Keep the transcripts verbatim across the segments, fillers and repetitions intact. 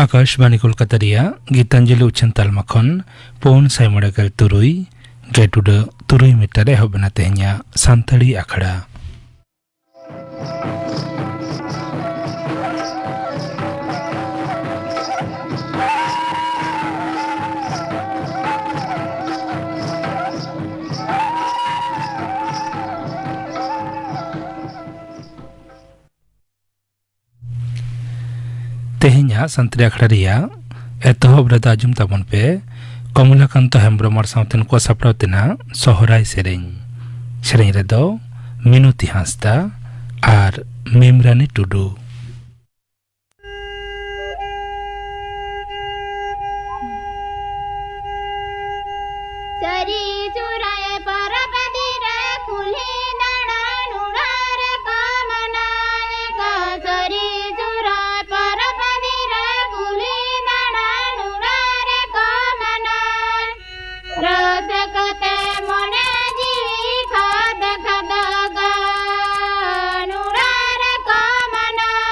ᱟᱠᱟᱥᱵᱟᱱᱤ ᱠᱳᱞᱠᱟᱛᱟ ᱨᱮᱭᱟᱜ ᱜᱤᱛᱟᱧᱡᱚᱞᱤ ᱩᱪᱷᱟᱹᱱ ᱛᱟᱞᱢᱟ ᱠᱷᱚᱱ ᱯᱩᱱ ᱥᱟᱭ ᱢᱚᱬᱮ ᱜᱮᱞ ᱛᱩᱨᱩᱭ ᱜᱮᱴ ᱩᱰᱟᱹᱜ ᱛᱩᱨᱩᱭ ᱢᱤᱴᱟᱨ ᱨᱮ ᱮᱦᱚᱵ ᱮᱱᱟ ᱛᱮᱦᱮᱧᱟᱜ ᱥᱟᱱᱛᱟᱲᱤ ᱟᱠᱷᱲᱟ᱾ ᱛᱮᱦᱮᱧᱟᱜ ᱥᱟᱱᱛᱟᱲᱤ ᱟᱠᱷᱲᱟ ᱨᱮᱭᱟᱜ ᱮᱛᱚᱦᱚᱵ ᱨᱮᱫᱚ ᱟᱸᱡᱚᱢ ᱛᱟᱵᱚᱱ ᱯᱮ ᱠᱚᱢᱞᱟᱠᱟᱱᱛᱚ ᱦᱮᱢᱵᱨᱚᱢ ᱟᱨ ᱥᱟᱶᱛᱮ ᱱᱩᱠᱩᱣᱟᱜ ᱥᱟᱯᱲᱟᱣ ᱛᱮᱱᱟᱜ ᱥᱚᱦᱨᱟᱭ ᱥᱮᱨᱮᱧ᱾ ᱥᱮᱨᱮᱧ ᱨᱮᱫᱚ ᱢᱤᱱᱚᱛᱤ ᱦᱟᱸᱥᱫᱟ ᱟᱨ ᱢᱤᱢᱨᱟᱱᱤ ᱴᱩᱰᱩ᱾ ᱥᱟᱹᱨᱤ ᱥᱚᱦᱨᱟᱭ ᱯᱚᱨᱚᱵᱽ ᱫᱤᱱ ᱨᱮ ᱠᱩᱞᱦᱤ ᱫᱟᱬᱟᱱ ᱚᱲᱟᱜ ᱨᱮᱠᱚ ᱢᱟᱱᱟᱣᱮᱫ ᱠᱚ᱾ ᱥᱟᱹᱨᱤ ᱥᱚᱦᱨᱟᱭ ᱯᱚᱨᱚᱵᱽ ᱫᱤᱱ ᱨᱮ ᱠᱩᱞᱦᱤ ᱫᱟᱬᱟᱱ ᱚᱲᱟᱜ ᱨᱮᱠᱚ ᱢᱟᱱᱟᱣᱮᱫ᱾ ᱨᱟᱹᱥᱠᱟᱹ ᱛᱮ ᱢᱚᱱᱮ ᱡᱤᱣᱤ ᱠᱷᱟᱫᱽ ᱠᱷᱟᱫᱽ ᱜᱟᱱ ᱚᱲᱟᱜ ᱨᱮᱠᱚ ᱢᱟᱱᱟᱣ᱾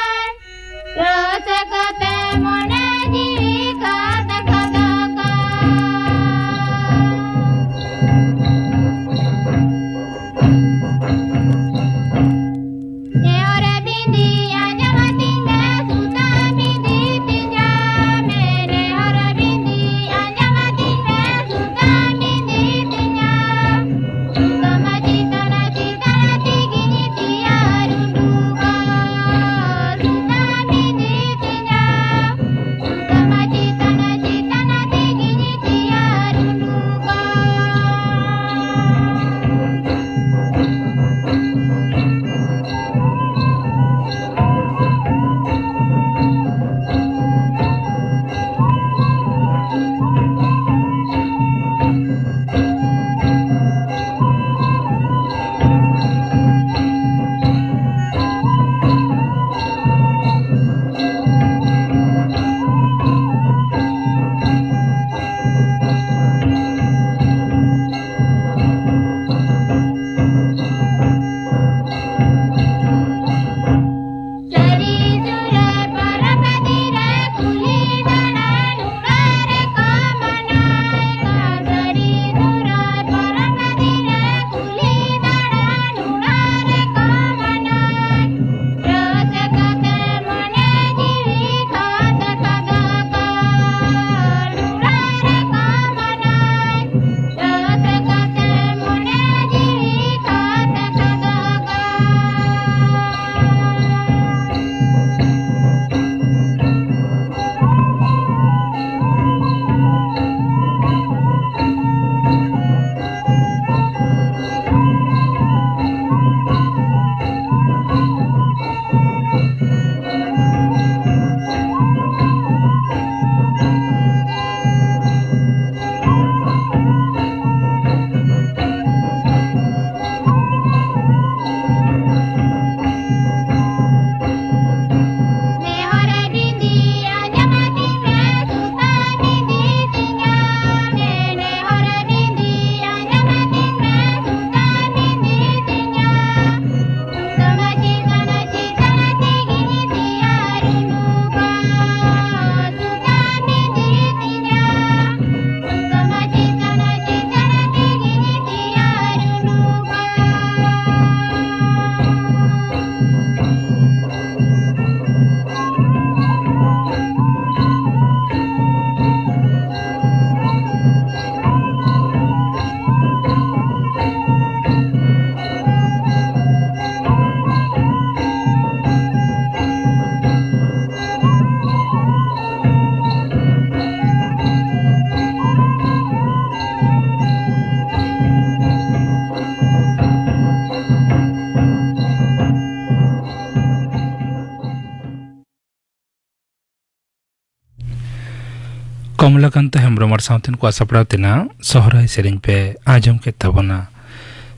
ᱠᱚᱢᱞᱟᱠᱟᱱᱛ ᱦᱮᱢᱵᱽᱨᱚᱢ ᱟᱨ ᱥᱟᱶᱛᱮᱱ ᱠᱚᱣᱟᱜ ᱥᱟᱯᱲᱟᱣ ᱛᱮᱱᱟᱜ ᱥᱚᱦᱨᱟᱭ ᱥᱮᱨᱮᱧ ᱯᱮ ᱟᱸᱡᱚᱢ ᱠᱮᱫ ᱛᱟᱵᱚᱱᱟ᱾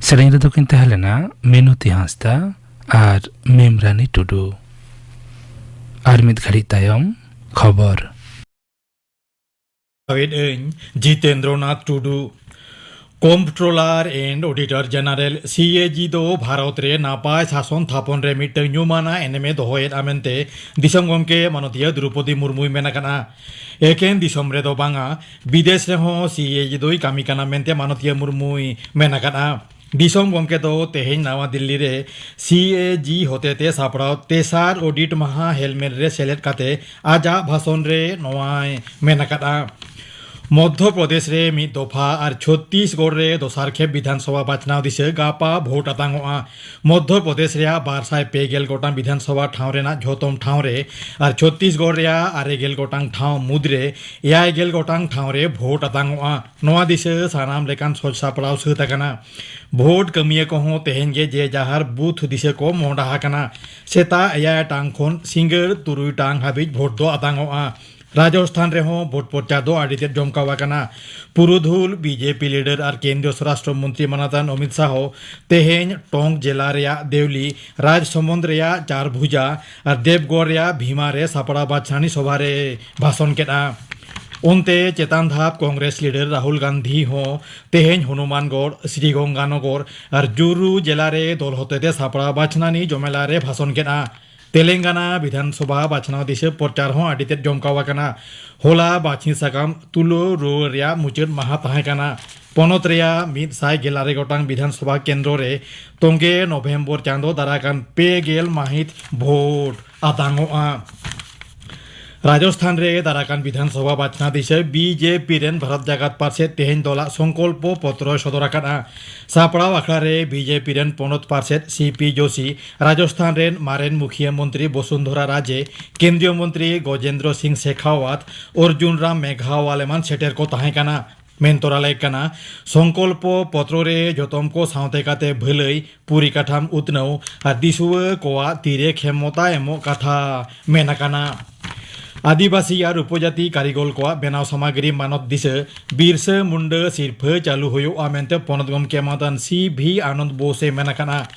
ᱥᱮᱨᱮᱧ ᱨᱮᱫᱚ ᱠᱤᱱ ᱛᱟᱦᱮᱸ ᱞᱮᱱᱟ ᱢᱤᱱᱚᱛᱤ ᱦᱟᱸᱥᱫᱟ ᱟᱨ ᱢᱤᱢᱨᱟᱱᱤ ᱴᱩᱰᱩ᱾ ᱟᱨ ᱢᱤᱫ ᱜᱷᱟᱹᱲᱤᱡ ᱛᱟᱭᱚᱢ ᱠᱷᱚᱵᱚᱨ᱾ ᱟᱹᱧ ᱡᱤᱛᱮᱱᱫᱨᱚᱱᱟᱛᱷ ᱴᱩᱰᱩ᱾ Comptroller and Auditor General, C A G, ᱫᱚ ᱵᱷᱟᱨᱚᱛ ᱨᱮ ᱱᱟᱯᱟᱭ ᱥᱟᱥᱚᱱ ᱛᱷᱟᱯᱚᱱ ᱨᱮ ᱢᱤᱫᱴᱟᱝ ᱧᱩᱢᱟᱱᱟᱜ ᱮᱱᱮᱢᱮ ᱫᱚᱦᱚᱭᱮᱫᱼᱟ ᱢᱮᱱᱛᱮ ᱫᱤᱥᱚᱢ ᱜᱚᱢᱠᱮ ᱢᱟᱱᱚᱛᱤᱭᱟᱹ ᱫᱨᱚᱣᱯᱚᱫᱤ ᱢᱩᱨᱢᱩᱭ ᱢᱮᱱ ᱟᱠᱟᱫᱼᱟ᱾ ᱮᱠᱮᱱ ᱫᱤᱥᱚᱢ ᱨᱮᱫᱚ ᱵᱟᱝᱟ, ᱵᱤᱫᱮᱥ ᱨᱮᱦᱚᱸ C A G ᱫᱚᱭ ᱠᱟᱹᱢᱤ ᱠᱟᱱᱟ ᱢᱮᱱᱛᱮ ᱢᱟᱱᱚᱛᱤᱭᱟᱹ ᱢᱩᱨᱢᱩᱭ ᱢᱮᱱ ᱟᱠᱟᱫᱼᱟ᱾ ᱫᱤᱥᱚᱢ ᱜᱚᱢᱠᱮ ᱫᱚ ᱛᱮᱦᱮᱧ ᱱᱟᱣᱟ ᱫᱤᱞᱞᱤ ᱨᱮ C A G ᱦᱚᱛᱮᱛᱮ ᱥᱟᱯᱲᱟᱣ ᱛᱮᱥᱟᱨ ᱚᱰᱤᱴ ᱢᱟᱦᱟ ᱦᱮᱞᱢᱮᱴ ᱨᱮ ᱥᱮᱞᱮᱫ ᱠᱟᱛᱮ ᱟᱡᱟᱜ ᱵᱷᱟᱥᱚᱱ ᱨᱮ ᱱᱚᱣᱟᱭ ᱢᱮᱱ ᱟᱠᱟᱫᱼᱟ᱾ ᱢᱚᱫᱽᱫᱷᱚ ᱯᱨᱚᱫᱮᱥ ᱨᱮ ᱢᱤᱫ ᱫᱚᱯᱷᱟ ᱟᱨ ᱪᱷᱚᱛᱛᱤᱥᱜᱚᱲ ᱨᱮ ᱫᱚᱥᱟᱨ ᱠᱷᱮᱯ ᱵᱤᱫᱷᱟᱱ ᱥᱚᱵᱷᱟ ᱵᱟᱪᱷᱱᱟᱣ ᱫᱤᱥᱟᱹ ᱜᱟᱯᱟ ᱵᱷᱳᱴ ᱟᱛᱟᱝᱚᱜᱼᱟ᱾ ᱢᱚᱫᱽᱫᱷᱚ ᱯᱨᱚᱫᱮᱥ ᱨᱮᱭᱟᱜ ᱵᱟᱨ ᱥᱟᱭ ᱯᱮ ᱜᱮᱞ ᱜᱚᱴᱟᱝ ᱵᱤᱫᱷᱟᱱ ᱥᱚᱵᱷᱟ ᱴᱷᱟᱶ ᱨᱮᱱᱟᱜ ᱡᱷᱚᱛᱚᱢ ᱴᱷᱟᱶ ᱨᱮ ᱟᱨ ᱪᱷᱚᱛᱛᱤᱥᱜᱚᱲ ᱨᱮᱭᱟᱜ ᱟᱨᱮ ᱜᱮᱞ ᱜᱚᱴᱟᱝ ᱴᱷᱟᱶ ᱢᱩᱫᱽᱨᱮ ᱮᱭᱟᱭ ᱜᱮᱞ ᱜᱚᱴᱟᱝ ᱴᱷᱟᱶ ᱨᱮ ᱵᱷᱳᱴ ᱟᱛᱟᱝᱚᱜᱼᱟ᱾ ᱱᱚᱣᱟ ᱫᱤᱥᱟᱹ ᱥᱟᱱᱟᱢ ᱞᱮᱠᱟᱱ ᱥᱚᱡᱽ ᱥᱟᱯᱲᱟᱣ ᱥᱟᱹᱛ ᱟᱠᱟᱱᱟ᱾ ᱵᱷᱳᱴ ᱠᱟᱹᱢᱤᱭᱟᱹ ᱠᱚᱦᱚᱸ ᱛᱮᱦᱮᱧ ᱜᱮ ᱡᱮ ᱡᱟᱦᱟᱨ ᱵᱩᱛᱷ ᱫᱤᱥᱟᱹ ᱠᱚ ᱢᱚᱦᱰᱟ ᱟᱠᱟᱱᱟ᱾ ᱥᱮᱛᱟᱜ ᱮᱭᱟᱭ ᱴᱟᱲᱟᱝ ᱠᱷᱚᱱ ᱥᱤᱸᱜᱟᱹᱲ ᱛᱩᱨᱩᱭ ᱴᱟᱲᱟᱝ ᱦᱟᱹᱵᱤᱡ ᱵᱷᱳᱴ ᱫᱚ ᱟᱛᱟᱝᱚᱜᱼᱟ᱾ ᱨᱟᱡᱚᱥᱛᱷᱟᱱ ᱨᱮᱦᱚᱸ ᱵᱷᱳᱴ ᱯᱨᱚᱪᱟᱨ ᱫᱚ ᱟᱹᱰᱤ ᱛᱮᱫ ᱡᱚᱢᱠᱟᱣ ᱟᱠᱟᱱᱟ᱾ ᱯᱩᱨᱩᱫᱷᱩᱞ B J P leader ᱟᱨ ᱠᱮᱱᱫᱨᱤᱭᱚ ᱥᱚᱨᱟᱥᱴᱨᱚ ᱢᱚᱱᱛᱨᱤ ᱢᱟᱱᱟᱛᱟᱱ ᱚᱢᱤᱛ ᱥᱟᱦᱚ ᱛᱮᱦᱮᱧ ᱴᱚᱝᱠ ᱡᱮᱞᱟ ᱨᱮᱭᱟᱜ ᱫᱮᱣᱞᱤ, ᱨᱟᱡᱽᱥᱚᱢᱚᱱᱫ ᱨᱮᱭᱟᱜ ᱪᱟᱨᱵᱷᱩᱡᱟ ᱟᱨ ᱫᱮᱵᱽᱜᱚᱲ ᱨᱮᱭᱟᱜ ᱵᱷᱤᱢᱟ ᱨᱮ ᱥᱟᱯᱲᱟᱣ ᱵᱟᱪᱷᱱᱟᱱᱤ ᱥᱚᱵᱷᱟ ᱨᱮ ᱵᱷᱟᱥᱚᱱ ᱠᱮᱫᱼᱟ᱾ ᱚᱱᱛᱮ ᱪᱮᱛᱟᱱ ᱫᱷᱟᱯ ᱠᱚᱝᱜᱨᱮᱥ leader ᱨᱟᱦᱩᱞ ᱜᱟᱱᱫᱷᱤ ᱦᱚᱸ ᱛᱮᱦᱮᱧ ᱦᱚᱱᱩᱢᱟᱱᱜᱚᱲ, ᱥᱨᱤᱜᱚᱝᱜᱟᱱᱚᱜᱚᱨ ᱟᱨ ᱡᱩᱨᱩ ᱡᱮᱞᱟ ᱨᱮ ᱫᱚᱞ ᱦᱚᱛᱮᱛᱮ ᱥᱟᱯᱲᱟᱣ ᱵᱟᱪᱷᱱᱟᱱᱤ ᱡᱚᱢᱮᱞᱟ ᱨᱮ ᱵᱷᱟᱥᱚᱱ ᱠᱮᱫᱼᱟ᱾ ᱛᱮᱞᱮᱝᱜᱟᱱᱟ ᱵᱤᱫᱷᱟᱱ ᱥᱚᱵᱷᱟ ᱵᱟᱪᱷᱱᱟᱣ ᱫᱤᱥᱟᱹ ᱯᱨᱚᱪᱟᱨ ᱦᱚᱸ ᱟᱹᱰᱤ ᱛᱮᱫ ᱡᱚᱢᱠᱟᱣ ᱟᱠᱟᱱᱟ᱾ ᱦᱚᱞᱟ ᱵᱟᱹᱪᱷᱤ ᱥᱟᱠᱟᱢ ᱛᱩᱞᱟᱹᱣ ᱨᱩᱣᱟᱹᱲ ᱨᱮᱭᱟᱜ ᱢᱩᱪᱟᱹᱫ ᱢᱟᱦᱟ ᱛᱟᱦᱮᱸ ᱠᱟᱱᱟ᱾ ᱯᱚᱱᱚᱛ ᱨᱮᱭᱟᱜ ᱢᱤᱫ ᱥᱟᱭ ᱜᱮᱞ ᱟᱨᱮ ᱜᱚᱴᱟᱝ ᱵᱤᱫᱷᱟᱱ ᱥᱚᱵᱷᱟ ᱠᱮᱱᱫᱨᱚ ᱨᱮ ᱛᱚᱸᱜᱮ ᱱᱚᱵᱷᱮᱢᱵᱚᱨ ᱪᱟᱸᱫᱚ ᱫᱟᱨᱟᱭ ᱠᱟᱱ ᱯᱮ ᱜᱮᱞ ᱢᱟᱹᱦᱤᱛ ᱵᱷᱳᱴ ᱟᱛᱟᱝᱚᱜᱼᱟ᱾ ᱨᱟᱡᱚᱥᱛᱷᱟᱱ ᱨᱮ ᱫᱟᱨᱟᱭ ᱠᱟᱱ ᱵᱤᱫᱷᱟᱱ ᱥᱚᱵᱷᱟ ᱵᱟᱪᱷᱱᱟᱣ ᱫᱤᱥᱟᱹ B J P ᱨᱮᱱ ᱵᱷᱟᱨᱚᱛ ᱡᱟᱠᱟᱛ ᱯᱟᱨᱥᱮᱛ ᱛᱮᱦᱮᱧ ᱫᱚᱞᱟᱜ ᱥᱚᱝᱠᱚᱞᱯᱚ ᱯᱚᱛᱨᱚᱭ ᱥᱚᱫᱚᱨ ᱟᱠᱟᱫᱼᱟ᱾ ᱥᱟᱯᱲᱟᱣ ᱟᱠᱷᱲᱟ ᱨᱮ B J P ᱨᱮᱱ ᱯᱚᱱᱚᱛ ᱯᱟᱨᱥᱮᱛ C P ᱡᱳᱥᱤ, ᱨᱟᱡᱚᱥᱛᱷᱟᱱ ᱨᱮᱱ ᱢᱟᱨᱮᱱ ᱢᱩᱠᱷᱤᱭᱟᱹ ᱢᱚᱱᱛᱨᱤ ᱵᱚᱥᱩᱱᱫᱷᱚᱨᱟ ᱨᱟᱡᱮ, ᱠᱮᱱᱫᱨᱤᱭᱚ ᱢᱚᱱᱛᱨᱤ ᱜᱚᱡᱮᱱᱫᱨᱚ ᱥᱤᱝ ᱥᱮᱠᱷᱟᱣᱟᱛ, ᱚᱨᱡᱩᱱ ᱨᱟᱢ ᱢᱮᱜᱷᱟᱣᱟᱞ ᱮᱢᱟᱱ ᱥᱮᱴᱮᱨ ᱠᱚ ᱛᱟᱦᱮᱸ ᱠᱟᱱᱟ᱾ ᱢᱮᱱ ᱛᱚᱨᱟ ᱞᱮᱠ ᱠᱟᱱᱟ, ᱥᱚᱝᱠᱚᱞᱯᱚ ᱯᱚᱛᱨᱚ ᱨᱮ ᱡᱚᱛᱚᱢ ᱠᱚ ᱥᱟᱶᱛᱮ ᱠᱟᱛᱮ ᱵᱷᱟᱹᱞᱟᱹᱭ, ᱯᱚᱨᱤᱠᱟᱴᱷᱟᱢ ᱩᱛᱱᱟᱹᱣ ᱟᱨ ᱫᱤᱥᱩᱣᱟᱹ ᱠᱚᱣᱟᱜ ᱛᱤᱨᱮ ᱠᱷᱮᱢᱚᱛᱟ ᱮᱢᱚᱜ ᱠᱟᱛᱷᱟ ᱢᱮᱱ ᱟᱠᱟᱱᱟ᱾ ᱟᱹᱫᱤᱵᱟᱹᱥᱤ ᱟᱨ ᱩᱯᱚᱡᱟᱹᱛᱤ ᱠᱟᱹᱨᱤᱜᱚᱞ ᱠᱚᱣᱟᱜ ᱵᱮᱱᱟᱣ ᱥᱟᱢᱟᱜᱨᱤ ᱢᱟᱱᱚᱛ ᱫᱤᱥᱟᱹ ᱵᱤᱨᱥᱟᱹ ᱢᱩᱱᱰᱟᱹ ᱥᱤᱨᱯᱷᱟᱹ ᱪᱟᱹᱞᱩ ᱦᱩᱭᱩᱜᱼᱟ ᱢᱮᱱᱛᱮ ᱯᱚᱱᱚᱛ ᱜᱚᱢᱠᱮ ᱢᱟᱱᱚᱛᱟᱱ ᱥᱤ ᱵᱷᱤ ᱟᱱᱚᱱᱫ ᱵᱳᱥ ᱮ ᱢᱮᱱ ᱟᱠᱟᱫᱼᱟ᱾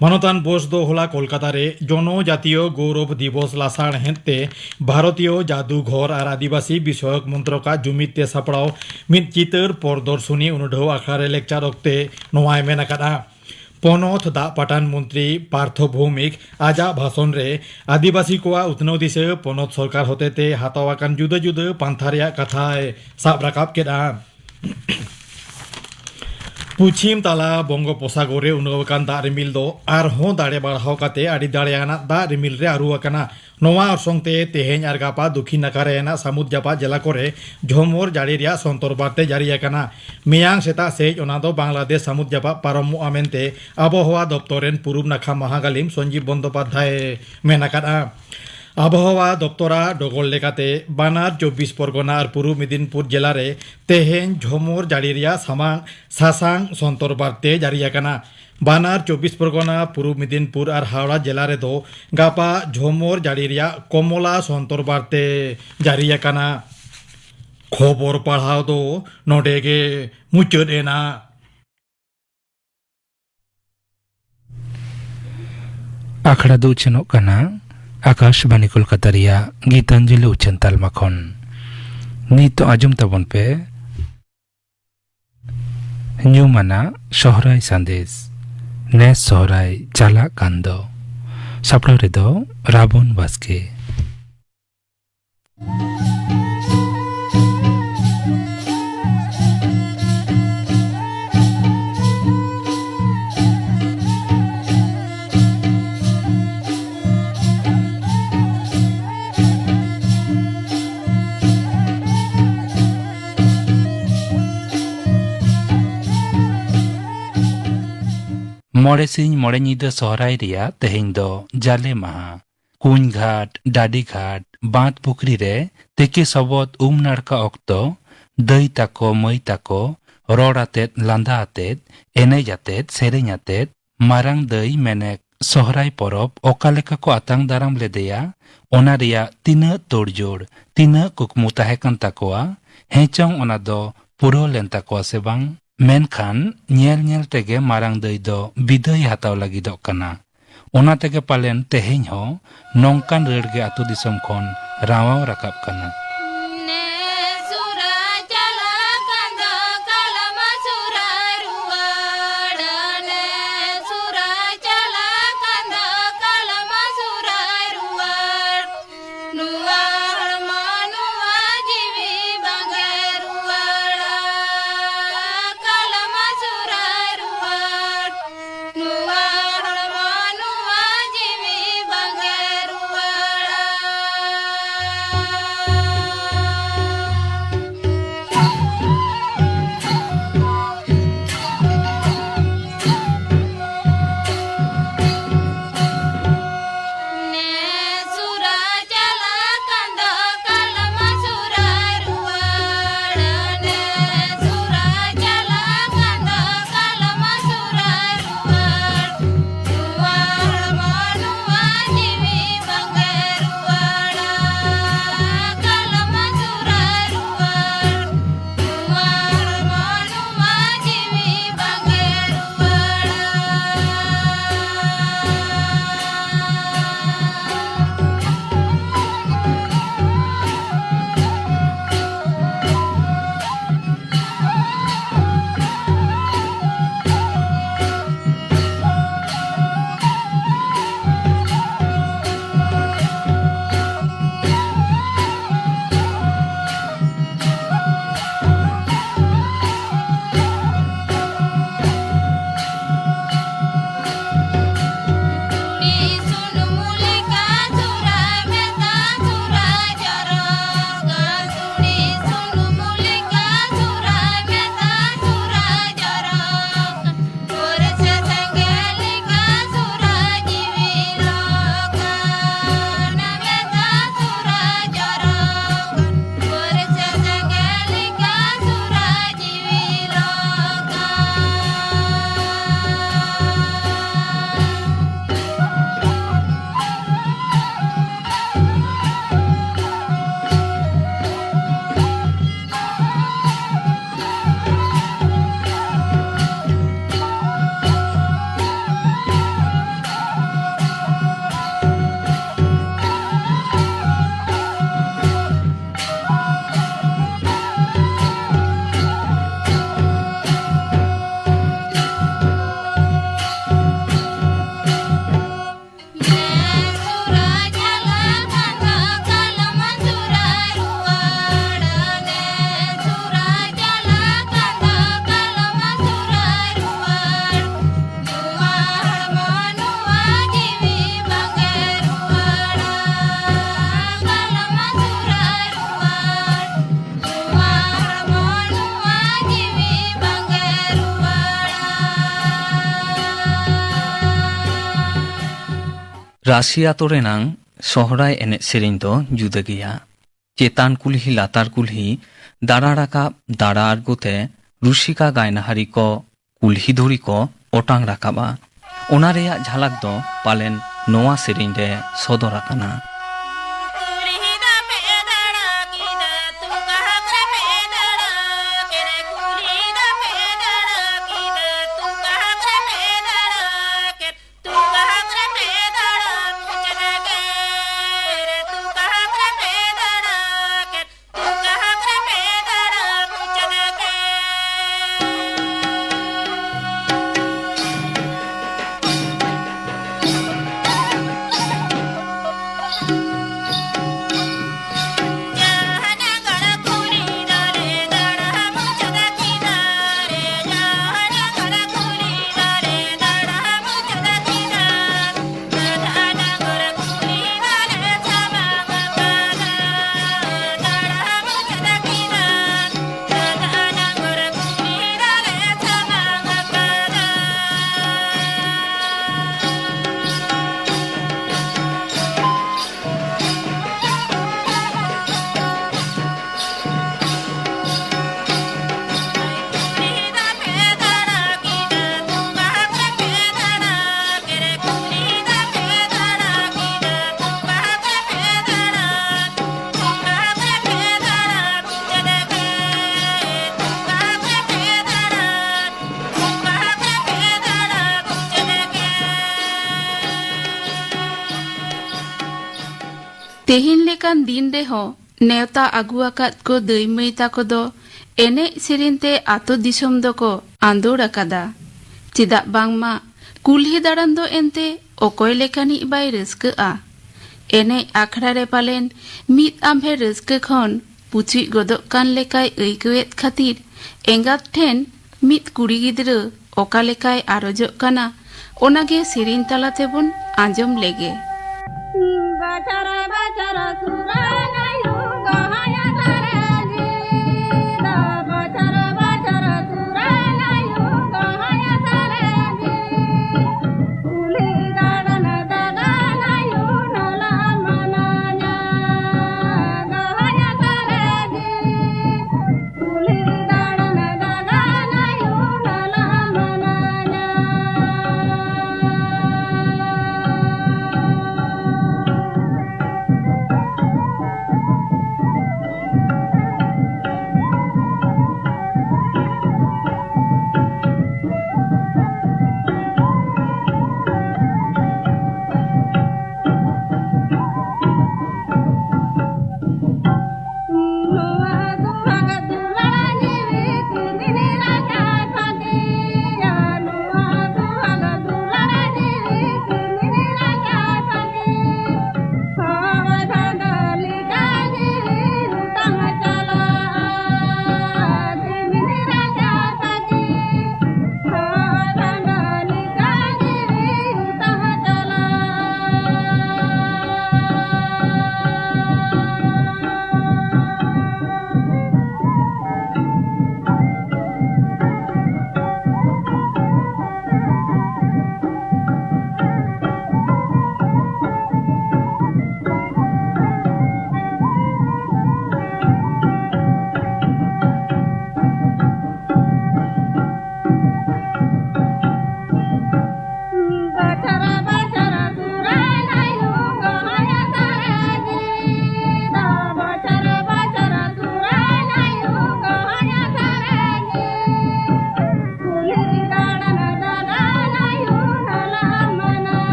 ᱢᱟᱱᱚᱛᱟᱱ ᱵᱳᱥ ᱫᱚ ᱦᱚᱞᱟ ᱠᱳᱞᱠᱟᱛᱟ ᱨᱮ ᱡᱚᱱᱚᱡᱟᱛᱤᱭᱚ ᱜᱚᱣᱨᱚᱵ ᱫᱤᱵᱚᱥ ᱞᱟᱥᱟᱲᱦᱮᱫ ᱛᱮ ᱵᱷᱟᱨᱚᱛᱤᱭᱚ ᱡᱟᱫᱩᱜᱷᱚᱨ ᱟᱨ ᱟᱹᱫᱤᱵᱟᱹᱥᱤ ᱵᱤᱥᱚᱭᱚᱠ ᱢᱚᱱᱛᱨᱚᱠᱟᱜ ᱡᱩᱢᱤᱫ ᱛᱮ ᱥᱟᱯᱲᱟᱣ ᱢᱤᱫ ᱪᱤᱛᱟᱹᱨ ᱯᱚᱨᱫᱚᱨᱥᱚᱱᱤ ᱩᱱᱩᱰᱷᱟᱹᱣ ᱟᱠᱷᱲᱟ ᱨᱮ ᱞᱮᱠᱪᱟᱨ ᱚᱠᱛᱮ ᱱᱚᱣᱟᱭ ᱢᱮᱱ ᱟᱠᱟᱫᱼᱟ᱾ ᱯᱚᱱᱚᱛ ᱫᱟᱜ ᱯᱟᱴᱟᱱ ᱢᱚᱱᱛᱨᱤ ᱯᱟᱨᱛᱷᱚ ᱵᱷᱳᱣᱢᱤᱠ ᱟᱡᱟᱜ ᱵᱷᱟᱥᱚᱱ ᱨᱮ ᱟᱹᱫᱤᱵᱟᱹᱥᱤ ᱠᱚᱣᱟᱜ ᱩᱛᱱᱟᱹᱣ ᱫᱤᱥᱟᱹ ᱯᱚᱱᱚᱛ ᱥᱚᱨᱠᱟᱨ ᱦᱚᱛᱮᱛᱮ ᱦᱟᱛᱟᱣ ᱟᱠᱟᱱ ᱡᱩᱫᱟᱹ ᱡᱩᱫᱟᱹ ᱯᱟᱱᱛᱷᱟ ᱨᱮᱭᱟᱜ ᱠᱟᱛᱷᱟᱭ ᱥᱟᱵ ᱨᱟᱠᱟᱵ ᱠᱮᱫᱼᱟ᱾ ᱯᱩᱪᱷᱤᱢ ᱛᱟᱞᱟ ᱵᱚᱝᱜᱳᱯᱚᱥᱟᱜᱚᱨ ᱨᱮ ᱩᱰᱟᱹᱣ ᱟᱠᱟᱱ ᱫᱟᱜ ᱨᱤᱢᱤᱞ ᱫᱚ ᱟᱨᱦᱚᱸ ᱫᱟᱲᱮ ᱵᱟᱲᱦᱟᱣ ᱠᱟᱛᱮ ᱟᱹᱰᱤ ᱫᱟᱲᱮᱭᱟᱱᱟᱜ ᱫᱟᱜ ᱨᱤᱢᱤᱞ ᱨᱮ ᱟᱹᱨᱩ ᱟᱠᱟᱱᱟ᱾ ᱱᱚᱣᱟ ᱚᱨᱥᱚᱝ ᱛᱮ ᱛᱮᱦᱮᱧ ᱟᱨ ᱜᱟᱯᱟ ᱫᱚᱠᱷᱤᱱ ᱱᱟᱠᱷᱟ ᱨᱮᱱᱟᱜ ᱥᱟᱹᱢᱩᱫ ᱡᱟᱯᱟᱜ ᱡᱮᱞᱟ ᱠᱚᱨᱮ ᱡᱷᱚᱢᱚᱨ ᱡᱟᱹᱲᱤ ᱨᱮᱭᱟᱜ ᱥᱚᱱᱛᱚᱨ ᱵᱟᱨᱛᱮ ᱡᱟᱹᱨᱤ ᱟᱠᱟᱱᱟ᱾ ᱢᱮᱭᱟᱝ ᱥᱮᱛᱟᱜ ᱥᱮᱡ ᱚᱱᱟ ᱫᱚ ᱵᱟᱝᱞᱟᱫᱮᱥ ᱥᱟᱹᱢᱩᱫ ᱡᱟᱯᱟᱜ ᱯᱟᱨᱚᱢᱚᱜᱼᱟ ᱢᱮᱱᱛᱮ ᱟᱵᱚᱦᱟᱣᱟ ᱫᱚᱯᱛᱚᱨ ᱨᱮᱱ ᱯᱩᱨᱩᱵ ᱱᱟᱠᱷᱟ ᱢᱟᱦᱟᱜᱟᱞᱤᱢ ᱥᱚᱧᱡᱤᱵ ᱵᱚᱱᱫᱳᱯᱟᱫᱷᱭᱟᱭ ᱢᱮᱱ ᱟᱠᱟᱫᱼᱟ᱾ ᱟᱵᱚᱦᱟᱣᱟ ᱫᱚᱯᱛᱚᱨᱟᱜ ᱰᱚᱜᱚᱨ ᱞᱮᱠᱟᱛᱮ, ᱵᱟᱱᱟᱨ ᱪᱚᱵᱵᱤᱥ ᱯᱚᱨᱜᱚᱱᱟ ᱟᱨ ᱯᱩᱨᱩᱵ ᱢᱮᱫᱤᱱᱯᱩᱨ ᱡᱮᱞᱟ ᱨᱮ ᱛᱮᱦᱮᱧ ᱡᱷᱚᱢᱚᱨ ᱡᱟᱹᱲᱤ ᱨᱮᱭᱟᱜ ᱥᱟᱢᱟᱝ ᱥᱟᱥᱟᱝ ᱥᱚᱱᱛᱚᱨ ᱵᱟᱨᱛᱮ ᱡᱟᱹᱨᱤ ᱟᱠᱟᱱᱟ᱾ ᱵᱟᱱᱟᱨ ᱪᱚᱵᱵᱤᱥ ᱯᱚᱨᱜᱚᱱᱟ, ᱯᱩᱨᱩᱵ ᱢᱮᱫᱤᱱᱯᱩᱨ ᱟᱨ ᱦᱟᱣᱲᱟ ᱡᱮᱞᱟ ᱨᱮᱫᱚ ᱜᱟᱯᱟ ᱡᱷᱚᱢᱚᱨ ᱡᱟᱹᱲᱤ ᱨᱮᱭᱟᱜ ᱠᱚᱢᱚᱞᱟ ᱥᱚᱱᱛᱚᱨ ᱵᱟᱨᱛᱮ ᱡᱟᱹᱨᱤ ᱟᱠᱟᱱᱟ᱾ ᱠᱷᱚᱵᱚᱨ ᱯᱟᱲᱦᱟᱣ ᱫᱚ ᱱᱚᱰᱮ ᱜᱮ ᱢᱩᱪᱟᱹᱫ ᱮᱱᱟ᱾ ᱟᱠᱷᱲᱟ ᱫᱚ ᱩᱪᱷᱟᱹᱱᱚᱜ ᱠᱟᱱᱟ ᱟᱠᱟᱥᱵᱟᱱᱤ ᱠᱳᱞᱠᱟᱛᱟ ᱨᱮᱭᱟᱜ ᱜᱤᱛᱟᱧᱡᱚᱞᱤ ᱩᱪᱷᱟᱹᱱ ᱛᱟᱞᱢᱟ ᱠᱷᱚᱱ᱾ ᱱᱤᱛᱚᱜ ᱟᱸᱡᱚᱢ ᱛᱟᱵᱚᱱ ᱯᱮ ᱧᱩᱢᱟᱱᱟᱜ ᱥᱚᱦᱨᱟᱭ ᱥᱟᱸᱫᱮᱥ᱾ ᱱᱮᱥ ᱥᱚᱦᱨᱟᱭ ᱪᱟᱞᱟᱜ ᱠᱟᱱ ᱫᱚ᱾ ᱥᱟᱯᱲᱟᱣ ᱨᱮᱫᱚ ᱨᱟᱵᱚᱱ ᱵᱟᱥᱠᱮ᱾ ᱢᱚᱬᱮ ᱥᱤᱧ ᱢᱚᱬᱮ ᱧᱤᱫᱟᱹ ᱥᱚᱦᱨᱟᱭ ᱨᱮᱭᱟᱜ ᱛᱮᱦᱮᱧ ᱫᱚ ᱡᱟᱞᱮ ᱢᱟᱦᱟ᱾ ᱠᱩᱧ ᱜᱷᱟᱴ, ᱰᱟᱹᱰᱤ ᱜᱷᱟᱴ, ᱵᱟᱸᱫᱽ ᱯᱩᱠᱷᱨᱤ ᱨᱮ ᱛᱤᱠᱤ ᱥᱚᱵᱚᱫ ᱩᱢ ᱱᱟᱲᱠᱟ ᱚᱠᱛᱚ ᱫᱟᱹᱭ ᱛᱟᱠᱚ, ᱢᱟᱹᱭ ᱛᱟᱠᱚ ᱨᱚᱲ ᱟᱛᱮᱫ, ᱞᱟᱸᱫᱟ ᱟᱛᱮᱫ, ᱮᱱᱮᱡ ᱟᱛᱮᱫ, ᱥᱮᱨᱮᱧ ᱟᱛᱮᱫ ᱢᱟᱨᱟᱝ ᱫᱟᱹᱭ ᱢᱮᱱᱮᱠ ᱥᱚᱦᱨᱟᱭ ᱯᱚᱨᱚᱵᱽ ᱚᱠᱟ ᱞᱮᱠᱟ ᱠᱚ ᱟᱛᱟᱝ ᱫᱟᱨᱟᱢ ᱞᱮᱫᱮᱭᱟ, ᱚᱱᱟ ᱨᱮᱭᱟᱜ ᱛᱤᱱᱟᱹᱜ ᱛᱳᱲᱡᱳᱲ, ᱛᱤᱱᱟᱹᱜ ᱠᱩᱠᱢᱩ ᱛᱟᱦᱮᱸ ᱠᱟᱱ ᱛᱟᱠᱚᱣᱟ, ᱦᱮᱸ ᱪᱚᱝ ᱚᱱᱟ ᱫᱚ ᱯᱩᱨᱟᱹᱣ ᱞᱮᱱ ᱛᱟᱠᱚᱣᱟ ᱥᱮ ᱵᱟᱝ? ᱢᱮᱱᱠᱷᱟᱱ ᱧᱮᱞ ᱧᱮᱞ ᱛᱮᱜᱮ ᱢᱟᱨᱟᱝ ᱫᱟᱹᱭ ᱫᱚ ᱵᱤᱫᱟᱹᱭ ᱦᱟᱛᱟᱣ ᱞᱟᱹᱜᱤᱫᱚᱜ ᱠᱟᱱᱟ᱾ ᱚᱱᱟ ᱛᱮᱜᱮ ᱯᱟᱞᱮᱱ ᱛᱮᱦᱮᱧ ᱦᱚᱸ ᱱᱚᱝᱠᱟᱱ ᱨᱟᱹᱲ ᱜᱮ ᱟᱹᱛᱩ ᱫᱤᱥᱚᱢ ᱠᱷᱚᱱ ᱨᱟᱣᱟᱣ ᱨᱟᱠᱟᱵ ᱠᱟᱱᱟ᱾ ᱱᱮ ᱥᱩᱨᱟ ᱪᱟᱞᱟᱜ ᱠᱟᱱ ᱫᱚ ᱠᱟᱞᱢᱟ ᱥᱩᱨᱟ ᱨᱩᱣᱟᱹᱲ, ᱱᱮ ᱥᱩᱨᱟ ᱪᱟᱞᱟᱜ ᱠᱟᱱ ᱫᱚ ᱠᱟᱞᱢᱟ ᱥᱩᱨᱟ ᱨᱩᱣᱟᱹᱲ᱾ ᱱᱚᱣᱟ ᱦᱚᱲᱢᱚ ᱱᱚᱣᱟ ᱡᱤᱣᱤ ᱵᱟᱝᱜᱮ ᱨᱩᱣᱟᱹᱲᱟ, ᱠᱟᱞᱢᱟ ᱥᱩᱨᱟ ᱨᱩᱣᱟᱹᱲ᱾ ᱱᱚᱣᱟ ᱦᱚᱲᱢᱚ ᱱᱚᱣᱟ ᱡᱤᱣᱤ ᱵᱟᱝᱜᱮ ᱨᱩᱣᱟᱹᱲᱟ᱾ ᱨᱟᱥᱤ ᱟᱛᱳ ᱨᱮᱱᱟᱝ ᱥᱚᱦᱨᱟᱭ ᱮᱱᱮᱡ ᱥᱮᱨᱮᱧ ᱫᱚ ᱡᱩᱫᱟᱹ ᱜᱮᱭᱟ᱾ ᱪᱮᱛᱟᱱ ᱠᱩᱞᱦᱤ ᱞᱟᱛᱟᱨ ᱠᱩᱞᱦᱤ ᱫᱟᱬᱟ ᱨᱟᱠᱟᱵ ᱫᱟᱬᱟ ᱟᱬᱜᱚ ᱛᱮ ᱨᱩᱥᱤᱠᱟ ᱜᱟᱭᱱᱟᱦᱟᱨᱤ ᱠᱚ ᱠᱩᱞᱦᱤ ᱫᱷᱩᱲᱤ ᱠᱚ ᱚᱴᱟᱝ ᱨᱟᱠᱟᱵᱼᱟ᱾ ᱚᱱᱟ ᱨᱮᱭᱟᱜ ᱡᱷᱟᱞᱟᱠ ᱫᱚ ᱯᱟᱞᱮᱱ ᱱᱚᱣᱟ ᱥᱮᱨᱮᱧ ᱨᱮ ᱥᱚᱫᱚᱨ ᱟᱠᱟᱱᱟ᱾ ᱛᱮᱦᱮᱧ ᱞᱮᱠᱟᱱ ᱫᱤᱱ ᱨᱮᱦᱚᱸ ᱱᱮᱣᱛᱟ ᱟᱹᱜᱩ ᱟᱠᱟᱫ ᱠᱚ ᱫᱟᱹᱭ ᱢᱟᱹᱭ ᱛᱟᱠᱚ ᱫᱚ ᱮᱱᱮᱡ ᱥᱮᱨᱮᱧ ᱛᱮ ᱟᱛᱳ ᱫᱤᱥᱚᱢ ᱫᱚᱠᱚ ᱟᱸᱫᱳᱲ ᱟᱠᱟᱫᱟ᱾ ᱪᱮᱫᱟᱜ ᱵᱟᱝᱢᱟ ᱠᱩᱞᱦᱤ ᱫᱟᱬᱟᱱ ᱫᱚ ᱮᱱᱛᱮ ᱚᱠᱚᱭ ᱞᱮᱠᱟᱱᱤᱡ ᱵᱟᱭ ᱨᱟᱹᱥᱠᱟᱹᱜᱼᱟ? ᱮᱱᱮᱡ ᱟᱠᱷᱲᱟ ᱨᱮ ᱯᱟᱞᱮᱱ ᱢᱤᱫ ᱟᱢᱵᱷᱮ ᱨᱟᱹᱥᱠᱟᱹ ᱠᱷᱚᱱ ᱯᱩᱪᱩᱡ ᱜᱚᱫᱚᱜ ᱠᱟᱱ ᱞᱮᱠᱟᱭ ᱟᱹᱭᱠᱟᱹᱣᱮᱫ ᱠᱷᱟᱹᱛᱤᱨ ᱮᱸᱜᱟᱛ ᱴᱷᱮᱱ ᱢᱤᱫ ᱠᱩᱲᱤ ᱜᱤᱫᱽᱨᱟᱹ ᱚᱠᱟ ᱞᱮᱠᱟᱭ ᱟᱨᱚᱡᱚᱜ ᱠᱟᱱᱟ, ᱚᱱᱟᱜᱮ ᱥᱮᱨᱮᱧ ᱛᱟᱞᱟ ᱛᱮᱵᱚᱱ ᱟᱸᱡᱚᱢ ᱞᱮᱜᱮ᱾ ᱵᱟᱪᱷᱟᱨ ᱵᱟᱪᱷᱟᱨ ᱥᱩᱨᱟᱭ ᱱᱟᱭᱩ ᱜᱚᱦᱟᱭ ᱥᱟᱨᱮᱡᱤ, ᱫᱟ ᱵᱟᱪᱷᱟᱨ ᱵᱟᱪᱷᱟᱨ ᱥᱩᱨᱟᱭ ᱱᱟᱭᱩ ᱜᱚᱦᱟᱭ ᱥᱟᱨᱮᱡᱤ, ᱠᱩᱞᱦᱤ ᱫᱟᱬᱟᱱ ᱫᱟᱬᱟᱱ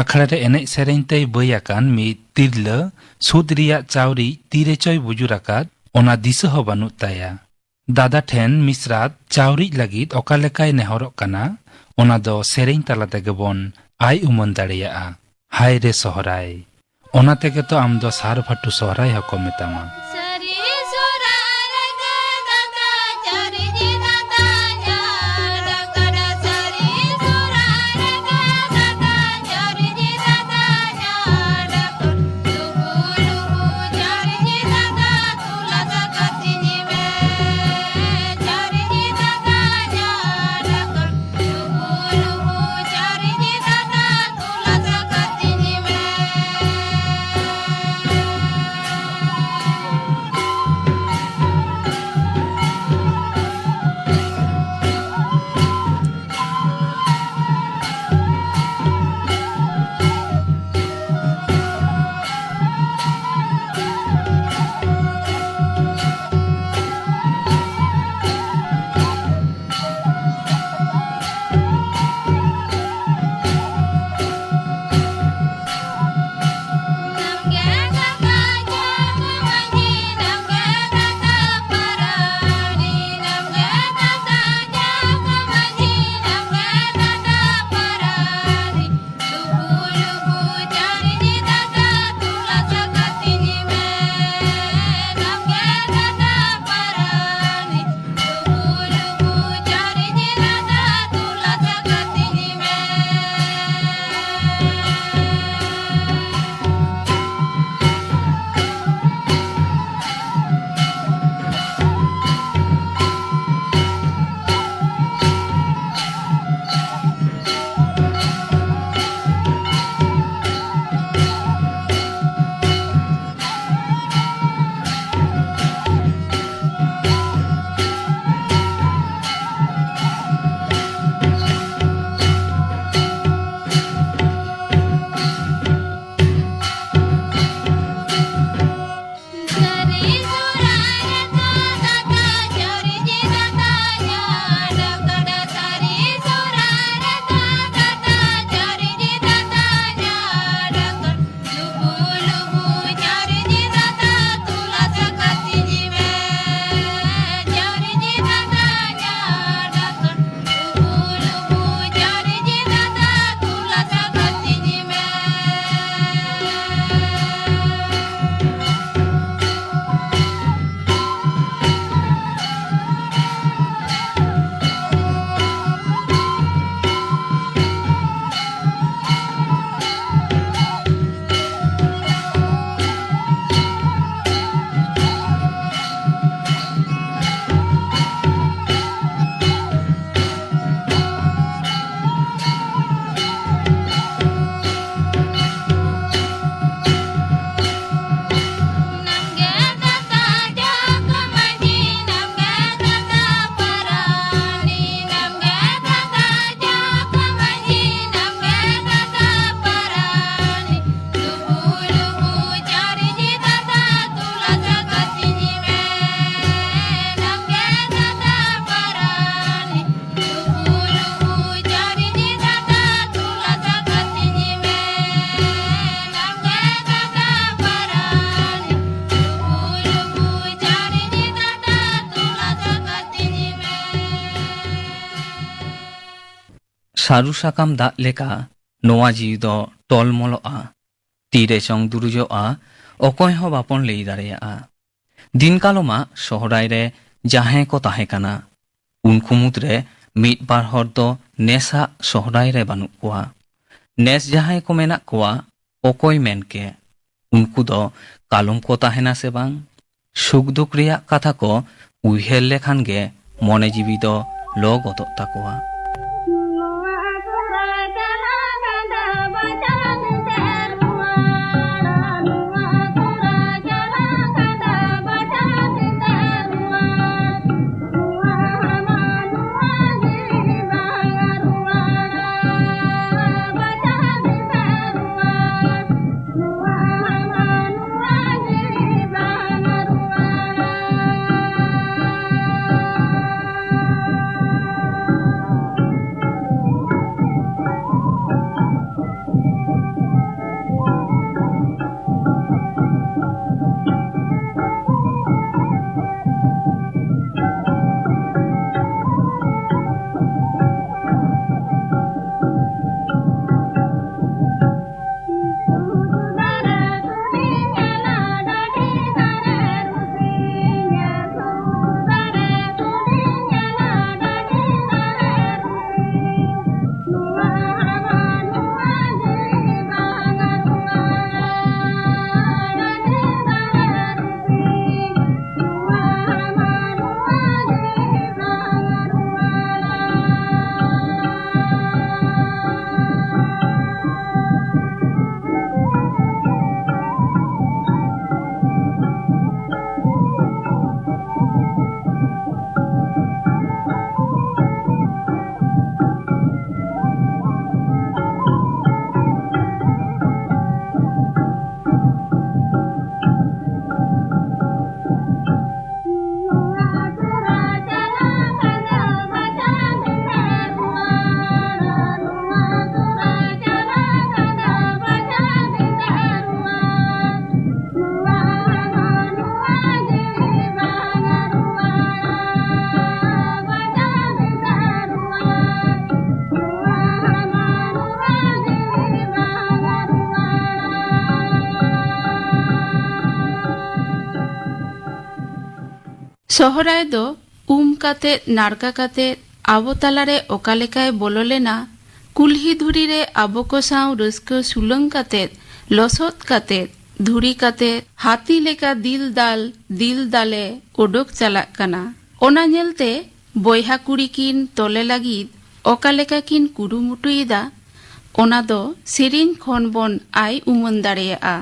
ᱟᱠᱷᱲᱟ ᱨᱮ ᱮᱱᱮᱡ ᱥᱮᱨᱮᱧ ᱛᱮᱭ ᱵᱟᱹᱭ ᱟᱠᱟᱱ ᱢᱤᱫ ᱛᱤᱨᱞᱟᱹ ᱥᱩᱫ ᱨᱮᱭᱟᱜ ᱪᱟᱣᱨᱤᱡ ᱛᱤᱨᱮ ᱪᱚᱭ ᱵᱩᱡᱩᱨ ᱟᱠᱟᱫ, ᱚᱱᱟ ᱫᱤᱥᱟᱹ ᱦᱚᱸ ᱵᱟᱹᱱᱩᱜ ᱛᱟᱭᱟ᱾ ᱫᱟᱫᱟ ᱴᱷᱮᱱ ᱢᱤᱥᱨᱟᱛ ᱪᱟᱣᱨᱤᱡ ᱞᱟᱹᱜᱤᱫ ᱚᱠᱟ ᱞᱮᱠᱟᱭ ᱱᱮᱦᱚᱨᱚᱜ ᱠᱟᱱᱟ, ᱚᱱᱟ ᱫᱚ ᱥᱮᱨᱮᱧ ᱛᱟᱞᱟ ᱛᱮᱜᱮ ᱵᱚᱱ ᱟᱭ ᱩᱢᱟᱹᱱ ᱫᱟᱲᱮᱭᱟᱜᱼᱟ᱾ ᱦᱟᱭ ᱨᱮ ᱥᱚᱦᱨᱟᱭ, ᱚᱱᱟ ᱛᱮᱜᱮ ᱛᱚ ᱟᱢ ᱫᱚ ᱥᱟᱨ ᱵᱷᱟᱴᱩ ᱥᱚᱦᱨᱟᱭ ᱦᱚᱸᱠᱚ ᱢᱮᱛᱟᱢᱟ᱾ ᱥᱟᱹᱨᱤ ᱥᱚᱦᱨᱟᱭ ᱨᱮᱜᱮ ᱫᱟᱫᱟ ᱪᱟᱹᱨᱤ ᱡᱤ ᱫᱟᱫᱟ ᱧᱟᱲ ᱟᱠᱟᱱᱟ᱾ ᱥᱟᱹᱨᱤ ᱥᱚᱦᱨᱟᱭ ᱨᱮᱜᱮ ᱫᱟᱫᱟ ᱪᱟᱹᱨᱤ ᱡᱤ ᱫᱟᱫᱟ ᱧᱟᱲ ᱟᱠᱟᱱᱟ᱾ ᱞᱩᱜᱩ ᱞᱩᱜᱩ ᱪᱟᱹᱨᱤ ᱡᱤ ᱫᱟᱫᱟ ᱛᱩᱞᱟᱹ ᱫᱟᱠᱟ ᱛᱤᱧ ᱢᱮ᱾ ᱪᱟᱹᱨᱤ ᱡᱤ ᱫᱟᱫᱟ ᱧᱟᱲ ᱟᱠᱟᱱᱟ᱾ ᱞᱩᱜᱩ ᱞᱩᱜᱩ ᱪᱟᱹᱨᱤ ᱡᱤ ᱫᱟᱫᱟ ᱛᱩᱞᱟᱹ ᱫᱟᱠᱟ ᱛᱤᱧ ᱢᱮ᱾ ᱥᱟᱹᱨᱩ ᱥᱟᱠᱟᱢ ᱫᱟᱜ ᱞᱮᱠᱟ ᱱᱚᱣᱟ ᱡᱤᱣᱤ ᱫᱚ ᱴᱚᱞᱢᱚᱞᱚᱜᱼᱟ᱾ ᱛᱤᱨᱮ ᱪᱚᱝ ᱫᱩᱨᱩᱡᱚᱜᱼᱟ, ᱚᱠᱚᱭ ᱦᱚᱸ ᱵᱟᱵᱚᱱ ᱞᱟᱹᱭ ᱫᱟᱲᱮᱭᱟᱜᱼᱟ᱾ ᱫᱤᱱ ᱠᱟᱞᱚᱢᱟᱜ ᱥᱚᱦᱨᱟᱭ ᱨᱮ ᱡᱟᱦᱟᱸᱭ ᱠᱚ ᱛᱟᱦᱮᱸ ᱠᱟᱱᱟ, ᱩᱱᱠᱩ ᱢᱩᱫᱽᱨᱮ ᱢᱤᱫ ᱵᱟᱨ ᱦᱚᱲ ᱫᱚ ᱱᱮᱥᱟᱜ ᱥᱚᱦᱨᱟᱭ ᱨᱮ ᱵᱟᱹᱱᱩᱜ ᱠᱚᱣᱟ᱾ ᱱᱮᱥ ᱡᱟᱦᱟᱸᱭ ᱠᱚ ᱢᱮᱱᱟᱜ ᱠᱚᱣᱟ, ᱚᱠᱚᱭ ᱢᱮᱱ ᱠᱮ? ᱩᱱᱠᱩ ᱫᱚ ᱠᱟᱞᱚᱢ ᱠᱚ ᱛᱟᱦᱮᱱᱟ ᱥᱮ ᱵᱟᱝ? ᱥᱩᱠ ᱫᱩᱠ ᱨᱮᱭᱟᱜ ᱠᱟᱛᱷᱟ ᱠᱚ ᱩᱭᱦᱟᱹᱨ ᱞᱮᱠᱷᱟᱱ ᱜᱮ ᱢᱚᱱᱮ ᱡᱤᱣᱤ ᱫᱚ ᱞᱚ ᱜᱚᱫᱚᱜ ᱛᱟᱠᱚᱣᱟ᱾ ᱥᱚᱦᱨᱟᱭ ᱫᱚ ᱩᱢ ᱠᱟᱛᱮ, ᱱᱟᱲᱠᱟ ᱠᱟᱛᱮ, ᱟᱵᱚ ᱛᱟᱞᱟᱨᱮ ᱚᱠᱟ ᱞᱮᱠᱟᱭ ᱵᱚᱞᱚ ᱞᱮᱱᱟ, ᱠᱩᱞᱦᱤ ᱫᱷᱩᱲᱤ ᱨᱮ ᱟᱵᱚ ᱠᱚ ᱥᱟᱶ ᱨᱟᱹᱥᱠᱟᱹ ᱥᱩᱞᱟᱹᱝ ᱠᱟᱛᱮ, ᱞᱚᱥᱚᱫ ᱠᱟᱛᱮ, ᱫᱷᱩᱲᱤ ᱠᱟᱛᱮ, ᱦᱟᱹᱛᱤ ᱞᱮᱠᱟ ᱫᱤᱞ ᱫᱟᱞ, ᱫᱤᱞ ᱫᱟᱞᱮ ᱚᱰᱚᱠ ᱪᱟᱞᱟᱜ ᱠᱟᱱᱟ᱾ ᱚᱱᱟ ᱧᱮᱞᱛᱮ ᱵᱚᱭᱦᱟ ᱠᱩᱲᱤ ᱠᱤᱱ ᱛᱚᱞᱮ ᱞᱟᱹᱜᱤᱫ ᱚᱠᱟ ᱞᱮᱠᱟ ᱠᱤᱱ ᱠᱩᱨᱩᱢᱩᱴᱩᱭᱮᱫᱟ, ᱚᱱᱟ ᱫᱚ ᱥᱮᱨᱮᱧ ᱠᱷᱚᱱ ᱵᱚᱱ ᱟᱭ ᱩᱢᱟᱹᱱ ᱫᱟᱲᱮᱭᱟᱜᱼᱟ᱾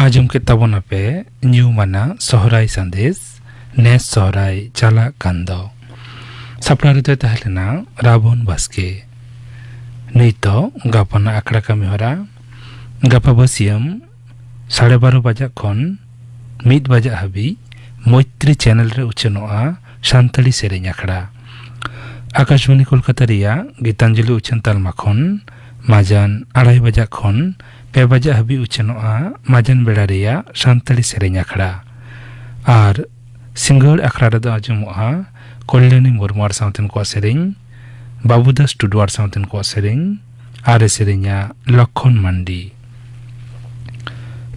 ᱟᱸᱡᱚᱢ ᱠᱮᱫ ᱛᱟᱵᱚᱱᱟᱯᱮ ᱧᱩᱢᱟᱱᱟᱜ ᱥᱚᱦᱨᱟᱭ ᱥᱟᱸᱫᱮᱥ, ᱱᱮᱥ ᱥᱚᱦᱨᱟᱭ ᱪᱟᱞᱟᱜ ᱠᱟᱱ ᱫᱚ᱾ ᱥᱟᱯᱲᱟᱣ ᱨᱮᱫᱚᱭ ᱛᱟᱦᱮᱸ ᱞᱮᱱᱟ ᱨᱟᱵᱚᱱ ᱵᱟᱥᱠᱮ᱾ ᱱᱤᱛᱚᱜ ᱜᱟᱯᱟᱱᱟᱜ ᱟᱠᱷᱲᱟ ᱠᱟᱹᱢᱤ ᱦᱚᱨᱟ᱾ ᱜᱟᱯᱟ ᱵᱟᱹᱥᱤᱭᱟᱹᱢ ᱥᱟᱲᱮ ᱵᱟᱨᱚ ᱵᱟᱡᱟᱜ ᱠᱷᱚᱱ ᱢᱤᱫ ᱵᱟᱡᱟᱜ ᱦᱟᱹᱵᱤᱡ ᱢᱳᱭᱛᱨᱤ ᱪᱮᱱᱮᱞ ᱨᱮ ᱩᱪᱷᱟᱹᱱᱚᱜᱼᱟ ᱥᱟᱱᱛᱟᱲᱤ ᱥᱮᱨᱮᱧ ᱟᱠᱷᱲᱟ᱾ ᱟᱠᱟᱥᱵᱟᱱᱤ ᱠᱳᱞᱠᱟᱛᱟ ᱨᱮᱭᱟᱜ ᱜᱤᱛᱟᱧᱡᱚᱞᱤ ᱩᱪᱷᱟᱹᱱ ᱛᱟᱞᱢᱟ ᱠᱷᱚᱱ ᱢᱟᱡᱟᱱ ᱟᱲᱟᱭ ᱵᱟᱡᱟᱜ ᱠᱷᱚᱱ ᱯᱮ ᱵᱟᱡᱟᱜ ᱦᱟᱹᱵᱤᱡ ᱩᱪᱷᱟᱹᱱᱚᱜᱼᱟ ᱢᱟᱡᱟᱱ ᱵᱮᱲᱟ ᱨᱮᱭᱟᱜ ᱥᱟᱱᱛᱟᱲᱤ ᱥᱮᱨᱮᱧ ᱟᱠᱷᱲᱟ᱾ ᱟᱨ ᱥᱤᱸᱜᱟᱹᱲ ᱟᱠᱷᱲᱟ ᱨᱮᱫᱚ ᱟᱸᱡᱚᱢᱚᱜᱼᱟ ᱠᱚᱞᱭᱟᱱᱤ ᱢᱩᱨᱢᱩ ᱟᱨ ᱥᱟᱶᱛᱮᱱ ᱠᱚᱣᱟᱜ ᱥᱮᱨᱮᱧ, ᱵᱟᱹᱵᱩᱫᱟᱥ ᱴᱩᱰᱩ ᱟᱨ ᱥᱟᱶᱛᱮᱱ ᱠᱚᱣᱟᱜ ᱥᱮᱨᱮᱧ, ᱟᱨᱮ ᱥᱮᱨᱮᱧᱟ ᱞᱚᱠᱠᱷᱚᱱ ᱢᱟᱱᱰᱤ᱾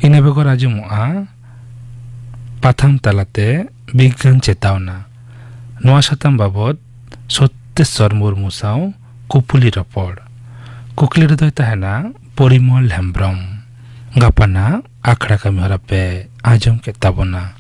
ᱤᱱᱟᱹ ᱵᱮᱜᱚᱨ ᱟᱸᱡᱚᱢᱚᱜᱼᱟ ᱯᱟᱛᱷᱟᱢ ᱛᱟᱞᱟᱛᱮ ᱵᱤᱜᱽᱜᱟᱱ ᱪᱮᱛᱟᱣᱱᱟ᱾ ᱱᱚᱣᱟ ᱥᱟᱛᱟᱢ ᱵᱟᱵᱚᱫ ᱥᱚᱛᱛᱮᱥᱥᱚᱨ ᱢᱩᱨᱢᱩ ᱥᱟᱶ ᱠᱩᱯᱩᱞᱤ ᱨᱚᱯᱚᱲ᱾ ᱠᱩᱠᱞᱤ ᱨᱮᱫᱚᱭ ᱛᱟᱦᱮᱱᱟ ᱯᱚᱨᱤᱢᱚᱞ ᱦᱮᱢᱵᱽᱨᱚᱢ᱾ ᱜᱟᱯᱟᱱᱟᱜ ᱟᱠᱷᱲᱟ ᱠᱟᱹᱢᱤ ᱦᱚᱨᱟ ᱯᱮ ᱟᱸᱡᱚᱢ ᱠᱮᱫ ᱛᱟᱵᱚᱱᱟ᱾